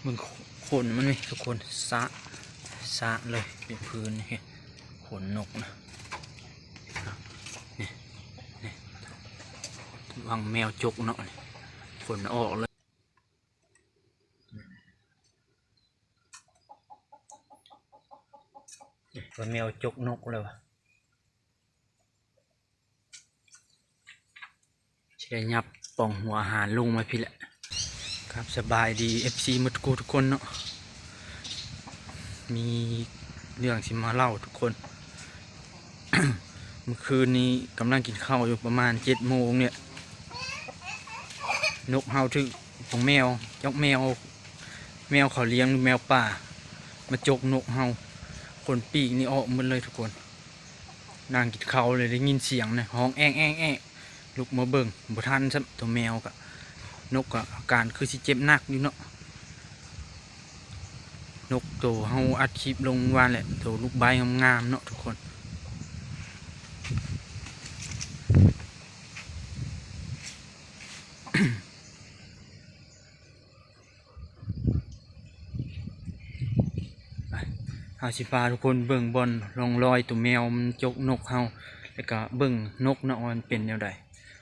ເບິ່ງຂົນມັນນີ້ທຸກຄົນ ສະ ສະເລີຍ ເປັນພື້ນນີ້ ຂົນນົກນະ ນີ້ ນີ້ ຫວັງແມວຈົກເນາະ ຂົນອອກເລີຍ ວ່າແມວຈົກນົກແລ້ວວະ. ຊິໄດ້ຫຍັບປ່ອງຫົວອາຫານລົງມາພີ້ແຫຼະ. ຄັບ ສະບາຍດີ ເອັຟຊີ ໝົດທຸກຄົນເນາະ ມີເລື່ອງຊິມາເລົ່າທຸກຄົນ. ມື້ຄືນນີ້ກຳລັງກິນເຂົ້າຢູ່ ປະມານເຈັດໂມງນີ້ ນົກເຮົາຖືກຂອງແມວ ຈັກແມວ ແມວເຂົາລ້ຽງ ຫຼື ແມວປ່າ ມາຈົກນົກເຮົາ ຂົນປີກນີ້ອອກໝົດເລີຍທຸກຄົນ. ນັ່ງກິນເຂົ້າເລີຍ ໄດ້ຍິນສຽງນະ ຮ້ອງແອກໆໆ ລຸກມາເບິ່ງ ບໍ່ທັນຊ້ຳ ໂຕແມວກະ ນົກກະອາການຄືຊິເຈັບໜັກຢູ່ເນາະ. ນົກໂຕເຮົາອັດຄລິບລົງວານແຫຼະ ໂຕລູກໄບ້ງາມໆເນາະທຸກຄົນ. ເຮົາຊິພາທຸກຄົນເບິ່ງບ່ອນຮ່ອງລອຍໂຕແມວມັນຈົກນົກເຮົາ ແລ້ວກະເບິ່ງນົກນະວ່າມັນເປັນແນວໃດ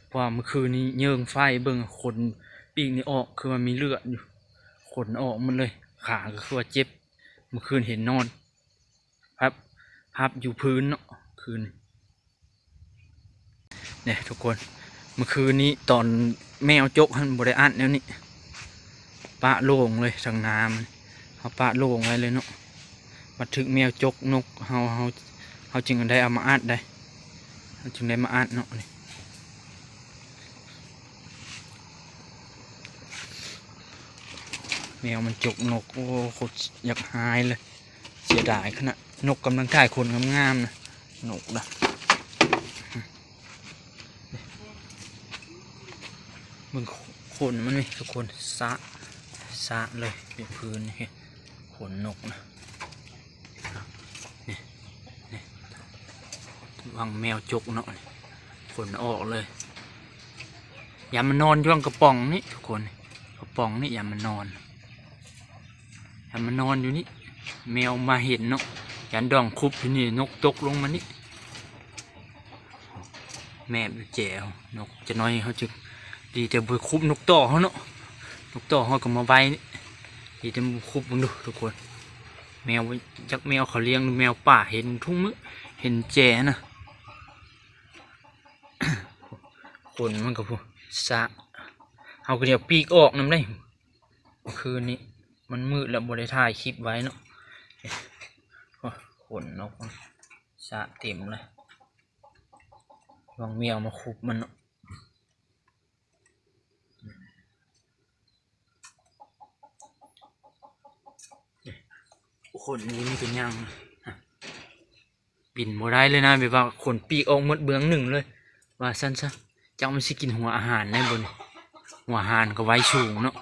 ເພາະວ່າມື້ຄືນນີ້ເຍີງໄຟເບິ່ງ ຂົນປີກນີ້ອອກ ຄືວ່າມີເລືອດຢູ່ ຂົນອອກໝົດເລີຍ ຂາກະຄືວ່າເຈັບ ມື້ຄືນເຫັນນອນ ພັບ ພັບຢູ່ພື້ນເນາະ ຄືນນີ້ ເດ້ທຸກຄົນ. ມື້ຄືນນີ້ຕອນແມວຈົກຫັ້ນບໍ່ໄດ້ອັດແນວນີ້ ປະໂລ່ງເລີຍ ທາງໜ້າມັນ ເຮົາປະໂລ່ງໄວ້ເລີຍເນາະ. ບັດຖືກແມວຈົກນົກ ເຮົາ ເຮົາ ເຮົາຈຶ່ງໄດ້ເອົາມາອັດໄດ໋ ເຮົາຈຶ່ງໄດ້ມາອັດເນາະ. ນີ້ ແມວມັນຈົກນົກ ໂອ້ ໂຄດຢາກຮ້າຍເລີຍ. ເສຍດາຍຂະໜາດ ນົກກຳລັງຖ່າຍຂົນງາມໆນະ ນົກນະ ເບິ່ງຂົນມັນນີ້ທຸກຄົນ ສະ ສະເລີຍ ເປັນພື້ນນີ້ ຂົນນົກນະ ນີ້ ນີ້ ຫວັງແມວຈົກເນາະ ຂົນອອກເລີຍ. ຢາມມັນນອນຢູ່ຫວ່າງກະປ໋ອງນີ້ທຸກຄົນ ກະປ໋ອງນີ້ ຢາມມັນນອນ ຢາມມັນນອນຢູ່ນີ້ ແມວມາເຫັນເນາະ ຢ້ານດອງຄຸບຢູ່ນີ້ ນົກຕົກລົງມານີ້ ແມບແຈວ ນົກ ຈະໜ້ອຍເຮົາຈະ ດີແຕ່ບໍ່ໄປຄຸບນົກຕໍ່ເຮົາເນາະ ນົກຕໍ່ເຮົາກະມາໄວ້ນີ້ ດີແຕ່ບໍ່ຄຸບ ເບິ່ງດູທຸກຄົນ ແມວ ຈັກແມວເຂົາລ້ຽງ ຫຼື ແມວປ່າ ເຫັນທຸກມື້ ເຫັນແຈນະ. ຂົນມັນກະພຸ້ນ ສະ ເຮົາກະໄດ້ເອົາປີກອອກນຳເດ້. ຄືນນີ້ມັນມືດແລ້ວ ບໍ່ໄດ້ຖ່າຍຄລິບໄວ້ເນາະ. ໂອ້ ຂົນນົກ ສະເຕັມເລີຍ ຫວັງແມວມາຄຸບມັນເນາະ. ຂົນນີ້ມີແຕ່ຫຍັງ ບິນບໍ່ໄດ້ເລີຍນະ ແບບວ່າຂົນປີກອອກໝົດເບື້ອງໜຶ່ງເລີຍ ວ່າຊັ້ນຊະ. ຈັກມັນຊິກິນຫົວອາຫານໄດ້ບໍ່ນີ້ ຫົວອາຫານກະໄວສູງເນາະ.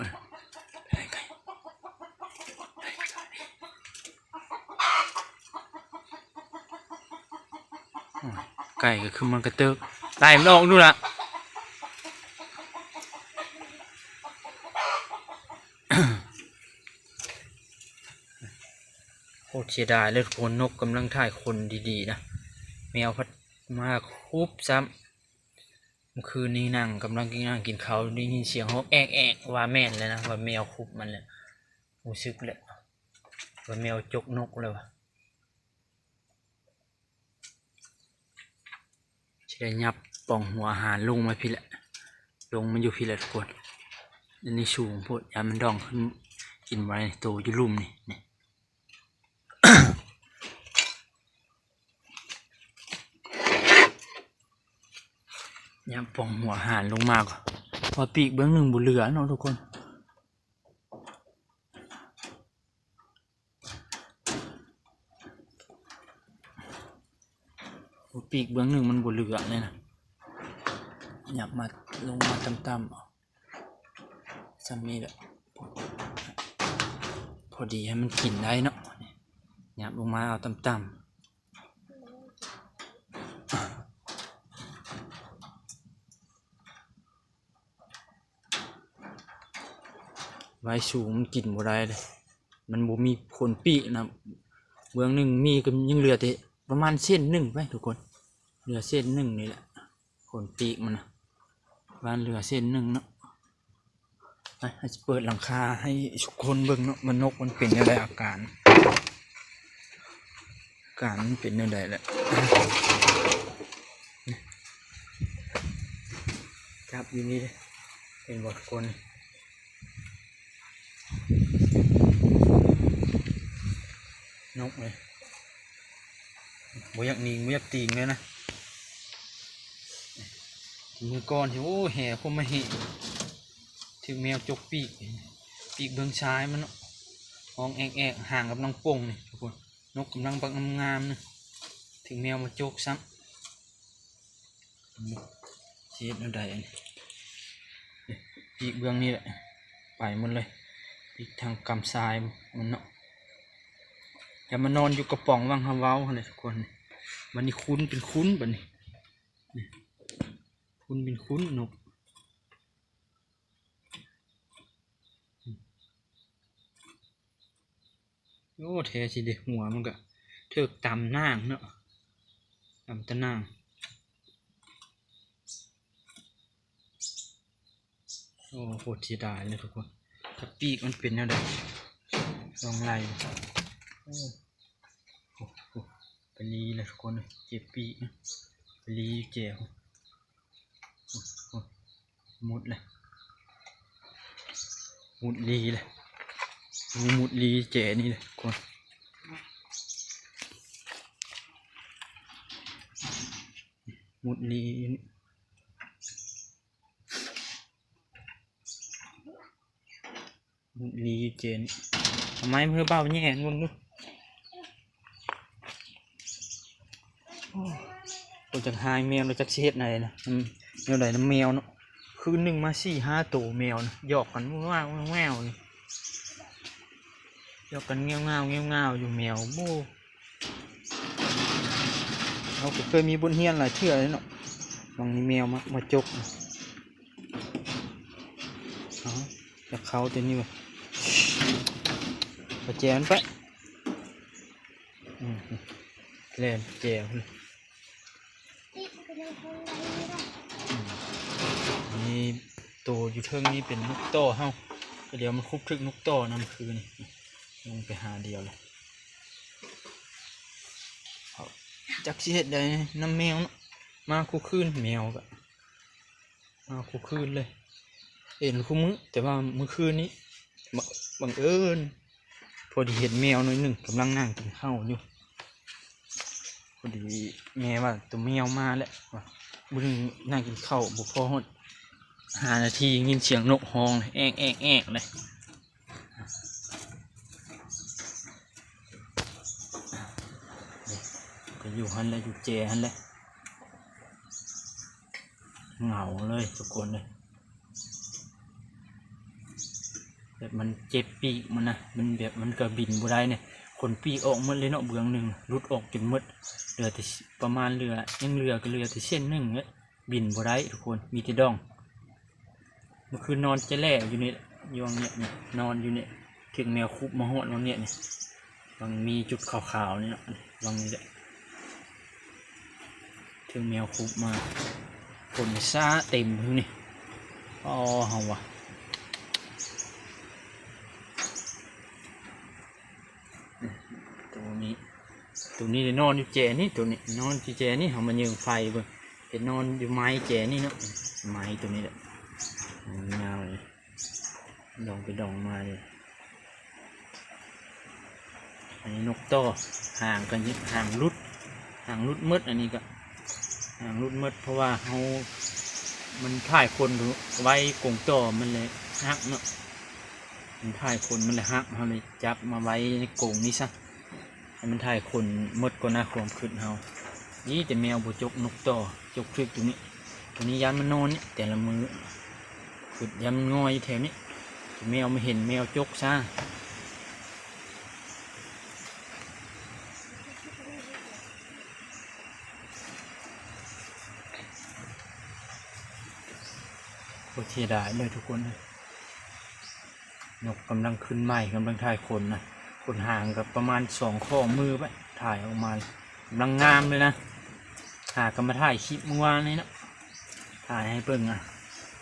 ໄກ່ກະຄືມັນກະເຕີກ ໄລ່ມັນອອກດູລະ. ໂຄດເສຍດາຍເລີຍທຸກຄົນ ນົກກຳລັງຖ່າຍຂົນດີໆນະ ແມວພັດມາຄຸບຊ້ຳ. ມື້ຄືນນີ້ນັ່ງ ກຳລັງກິນ ນັ່ງກິນເຂົ້າ ໄດ້ຍິນສຽງຮ້ອງແອກໆ ວ່າແມ່ນແລ້ວນະ ວ່າແມວຄຸບມັນແຫຼະ ຮູ້ສຶກແລ້ວ ວ່າແມວຈົກນົກແລ້ວວະ. ຊິໄດ້ຫຍັບປ່ອງຫົວອາຫານລົງມາພີ້ແຫຼະ ລົງມາຢູ່ພີ້ແຫຼະທຸກຄົນ. ອັນນີ້ສູງໂພດ ຢ້ານມັນດອງຂຶ້ນກິນບໍ່ໄດ້ ໂຕຢູ່ລຸ່ມນີ້ ນີ້ ຫຍັບປ່ອງຫົວອາຫານລົງມາກ່ອນ ເພາະວ່າປີກເບື້ອງໜຶ່ງບໍ່ເຫຼືອເນາະທຸກຄົນ. ປີກເບື້ອງໜຶ່ງມັນບໍ່ເຫຼືອເລີຍນະ ຫຍັບມາ ລົງມາຕ່ຳໆ ສ່ຳນີ້ແຫຼະ ພໍດີໃຫ້ມັນກິນໄດ້ເນາະ. ຫຍັບລົງມາເອົາຕ່ຳໆ. ໄວສູງມັນກິນບໍ່ໄດ້ເດ້ ມັນບໍ່ມີຂົນປີກນະ. ເບື້ອງໜຶ່ງມີກໍຍັງເຫຼືອແຕ່ປະມານເຊັນໜຶ່ງໄປທຸກຄົນ ເຫຼືອເຊັນໜຶ່ງນີ້ແຫຼະ ຂົນປີກມັນນະ ປະມານເຫຼືອເຊັນໜຶ່ງເນາະ. ໄປ ເຮົາຊິເປີດຫຼັງຄາໃຫ້ທຸກຄົນເບິ່ງເນາະ ວ່ານົກມັນເປັນແນວໃດ ອາການ ອາການມັນເປັນແນວໃດແຫຼະ. ຈັບຢູ່ນີ້ເດ້ ເຫັນບໍ່ທຸກຄົນ? ນົກເອີຍ ບໍ່ຢາກໜິງ ບໍ່ຢາກຕີງເລີຍນະ. ມື້ກ່ອນທີ່ ໂອ້ ແຫ່ຄົມມະເຫະ ຖືກແມວຈົກປີກ ປີກເບື້ອງຊ້າຍມັນເນາະ ຮ້ອງແອກໆ ຫາງກຳລັງປົ່ງນີ້ທຸກຄົນ ນົກກຳລັງບັກງາມໆ ນະ ຖືກແມວມາຈົກຊ້ຳ. ຊິເຮັດແນວໃດອັນນີ້? ປີກເບື້ອງນີ້ແຫຼະ ໄປໝົດເລີຍ ປີກທາງກຳຊ້າຍມັນເນາະ. ຢ່າມານອນຢູ່ກະປ໋ອງຫວ່າງເຮົາເວົ້າຫັ້ນແຫຼະທຸກຄົນ. ບັດນີ້ຂຸນເປັນຂຸນ ບັດນີ້ ຂຸນເປັນຂຸນນົກ. ໂອ້ ແທ້ຊິເດ ຫົວມັນກະຖືກຕຳໜາງເນາະ ຕຳຕະໜາງ. ໂອ້ ໂຄດເສຍດາຍເລີຍທຸກຄົນ ຖ້າປີກມັນເປັນແນວໃດ ລອງໄລ່. ໂອ້ ໂອ້ ໂອ້ ໄປລີ້ແລ້ວທຸກຄົນ ເຈັບປີກນະ ໄປລີ້ແຈວ. ໂອ້ ໂອ້ ມຸດແລ້ວ ມຸດລີ້ແລ້ວ ມຸດລີ້ແຈນີ້ແຫຼະທຸກຄົນ ມຸດລີ້ ມຸດລີ້ແຈນີ້. ເອົາໄມ້ມາໃຫ້ບ່າວແຍ່ເບິ່ງດູ. ໂອ້ ບໍ່ຈັກຫາຍແມວ ບໍ່ຈັກຊິເຮັດແນວໃດນະ ອືມ ແນວໃດນຳແມວເນາະ. ຄືນໜຶ່ງມາສີ່ຫ້າໂຕແມວນະ ຫຍອກກັນແຫວວໆ ນີ້ ຫຍອກກັນແງວງາວໆ ຢູ່ແມວ. ໂອ້ ເຮົາກໍເຄີຍມີບົດຮຽນຫຼາຍເທື່ອເລີຍເນາະ ບາງທີແມວມາ ມາຈົກນະ. ເອົາ ຢາກເຂົ້າແຕ່ນີ້ວ່າ ປະແຈມັນໄປ ອືມ ແລ່ນແຈພຸ້ນ. ອືມ ນີ້ໂຕຢູ່ເທິງນີ້ເປັນນົກຕໍ່ເຮົາ ດຽວມັນຄຸບຖືກນົກຕໍ່ນຳຄືນ ລົງໄປຫາດຽວເລີຍ. ເອົາ ຈັກຊິເຮັດໃດນຳແມວເນາະ ມາຄູ່ຄືນ ແມວກະມາຄູ່ຄືນເລີຍ ເຫັນຄູ່ມື້. ແຕ່ວ່າມື້ຄືນນີ້ ບັງ ບັງເອີນ ພໍດີເຫັນແມວໜ້ອຍໜຶ່ງກຳລັງນັ່ງກິນເຂົ້າຢູ່ ພໍດີແມ່ວ່າໂຕແມວມາແລ້ວ ວ່າມື້ໜຶ່ງນັ່ງກິນເຂົ້າບໍ່ພໍຮອດຫ້ານາທີ ຍິນສຽງນົກຮ້ອງແອກໆໆ ເລີຍ. ກໍຢູ່ຫັ້ນແຫຼະ ຢູ່ແຈຫັ້ນແຫຼະ ເຫງົາເລີຍທຸກຄົນເລີຍ. ແບບມັນເຈັບປີກມັນນະ ມັນແບບມັນກໍບິນບໍ່ໄດ້ນີ້ ຂົນປີກອອກໝົດເລີຍເນາະ ເບື້ອງໜຶ່ງຫຼຸດອອກຈົນໝົດ ເຫຼືອແຕ່ປະມານເຫຼືອ ຍັງເຫຼືອກໍເຫຼືອແຕ່ເສັ້ນໜຶ່ງເລີຍ ບິນບໍ່ໄດ້ທຸກຄົນ ມີແຕ່ດອງ. ເມື່ອຄືນນອນຈະແຫຼຢູ່ນີ້ ຢູ່ຫວ່າງນີ້ ນອນຢູ່ນີ້ ຖືກແມວຄຸບມາຮອດຫວ່າງນີ້ ຫວ່າງມີຈຸດຂາວໆນີ້ເນາະ ຫວ່າງນີ້ແຫຼະ ຖືກແມວຄຸບມາ ຂົນຊາເຕັມຢູ່ນີ້. ອໍ ເຮົາວ່າ ໂຕນີ້ ໂຕນີ້ໄດ້ນອນຢູ່ແຈນີ້ ໂຕນີ້ນອນຢູ່ແຈນີ້ ເຮົາມາເຍິງໄຟເບິ່ງ ເຫັນນອນຢູ່ໄມ້ແຈນີ້ເນາະ ໄມ້ໂຕນີ້ແຫຼະ ຍາວເລີຍ ດອງໄປດອງມາເລີຍ. ອັນນີ້ນົກຕໍ່ ຫາງກໍຫາງຫຼຸດ ຫາງຫຼຸດໝົດ ອັນນີ້ກໍຫາງຫຼຸດໝົດ ເພາະວ່າເຮົາ ມັນຖ່າຍຂົນໄວ້ ກົງຕໍ່ມັນເລີຍຫັກເນາະ ມັນຖ່າຍຂົນມັນເລີຍຫັກ ເຮົາເລີຍຈັບມາໄວ້ໃນກົງນີ້ຊະ ໃຫ້ມັນຖ່າຍຂົນໝົດກ່ອນນະ ຄວາມຄິດເຮົາ. ດີແຕ່ແມວບໍ່ຈົກນົກຕໍ່ ຈົກຖືກໂຕນີ້ ໂຕນີ້ຢ້ານມັນນອນນີ້ ແຕ່ລະມື້ ຄິດຢ້ານມັນງ່ອຍຢູ່ແຖວນີ້ ແມວມາເຫັນແມວຈົກຊະ. ໂອ້ ເສຍດາຍເລີຍທຸກຄົນເອີຍ. ນົກກຳລັງຂຶ້ນໃໝ່ ກຳລັງຖ່າຍຂົນນະ ຂົນຫາງກໍປະມານສອງຂໍ້ມືໄປ ຖ່າຍອອກມາກຳລັງງາມເລີຍນະ. ຫາກໍມາຖ່າຍຄລິບມື້ວານນີ້ເນາະ ຖ່າຍໃຫ້ເບິ່ງນະ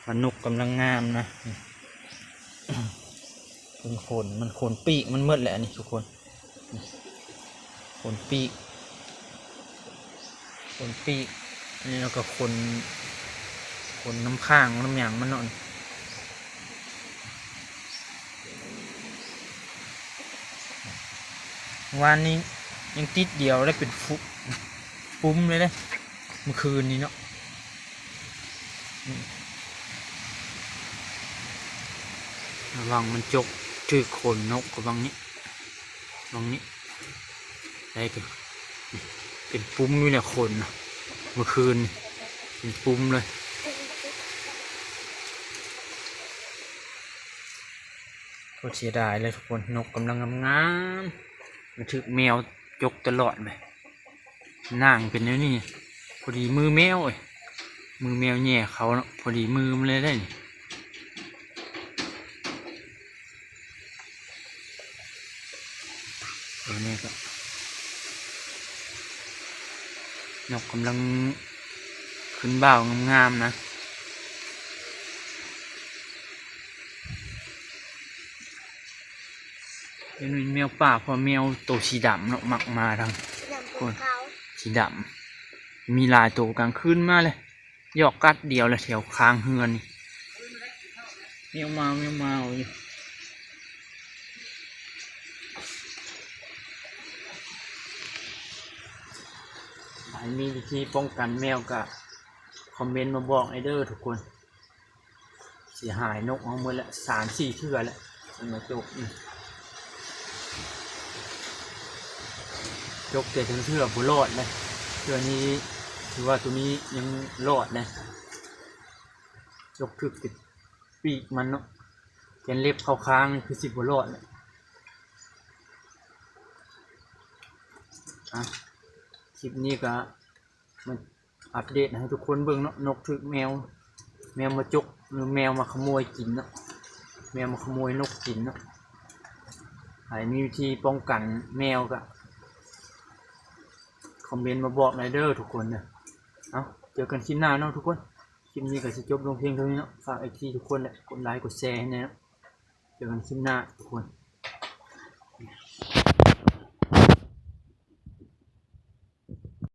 ວ່ານົກກຳລັງງາມນະ. ເບິ່ງຂົນມັນ ຂົນປີກມັນໝົດແຫຼະນີ້ທຸກຄົນ ຂົນປີກ ຂົນປີກ ອັນນີ້ເຮົາກໍຂົນ ຂົນນຳຂ້າງນຳຫຍັງມັນເນາະ. ວານນີ້ຍັງຕິດດຽວໄດ້ເປັນຟຸ ປຸ້ມເລີຍເດ້ ມື້ຄືນນີ້ເນາະ. ລະວັງມັນຈົກຖືກຂົນນົກ ລະວັງນີ້ ລະວັງນີ້ ໄດ້ເປັນ ເປັນປຸ້ມຢູ່ແຫຼະຂົນນະ ມື້ຄືນນີ້ເປັນປຸ້ມເລີຍ. ໂຄດເສຍດາຍເລີຍທຸກຄົນ ນົກກຳລັງງາມໆ ມັນຖືກແມວຈົກຕະຫຼອດແມະ. ໜັງເປັນແນວນີ້ ພໍດີມືແມວເອີຍ ມືແມວແຍ່ເຂົ້າເນາະ ພໍດີມືມັນເລີຍໄດ້ນີ້. ຕົວນີ້ກໍ ນົກກຳລັງຂຶ້ນບ່າວງາມໆນະ. ເປັນແມວປ່າ ເພາະແມວໂຕສີດຳເນາະ ມັກມາທາງ ສີດຳ ໂອ້ຍ ຂາວ ສີດຳ ມີຫຼາຍໂຕ ກາງຄືນມາເລີຍ ຢອກກັດດຽວລະແຖວຂ້າງເຮືອນນີ້ ແມວມາວ ແມວມາວຢູ່. ໃຜມີວິທີປ້ອງກັນແມວກະຄອມເມັນມາບອກແດ່ເດີທຸກຄົນ. ເສຍຫາຍນົກເຮົາໝົດແລ້ວ ສາມສີ່ເທື່ອແລ້ວ ມັນມາຈົກ ອື ຈົກແຕ່ລະເທື່ອບໍ່ລອດເລີຍ ເທື່ອນີ້ຖືວ່າໂຕນີ້ຍັງລອດເລີຍ ຈົກຖືກແຕ່ປີກມັນເນາະ ແກ່ນເລັບເຂົ້າຄາງນີ້ຄືຊິບໍ່ລອດແລ້ວ. ອ່ະ ຄລິບນີ້ກະ ມາອັບເດດໃຫ້ທຸກຄົນເບິ່ງເນາະ ນົກຖືກແມວ ແມວມາຈົກ ຫຼືແມວມາຂະໂມຍກິນເນາະ ແມວມາຂະໂມຍນົກກິນເນາະ. ໃຜມີວິທີປ້ອງກັນແມວກະຄອມເມັນມາບອກແດ່ເດີທຸກຄົນເດີ. ເອົາ ເຈີກັນຄລິບໜ້າເນາະທຸກຄົນ ຄລິບນີ້ກະຊິຈົບລົງພຽງເທົ່ານີ້ເນາະ. ຝາກເອັຟຊີທຸກຄົນແຫຼະ ກົດໄລກົດແຊໃຫ້ແດ່ເນາະ. ເຈີກັນຄລິບໜ້າທຸກຄົນ.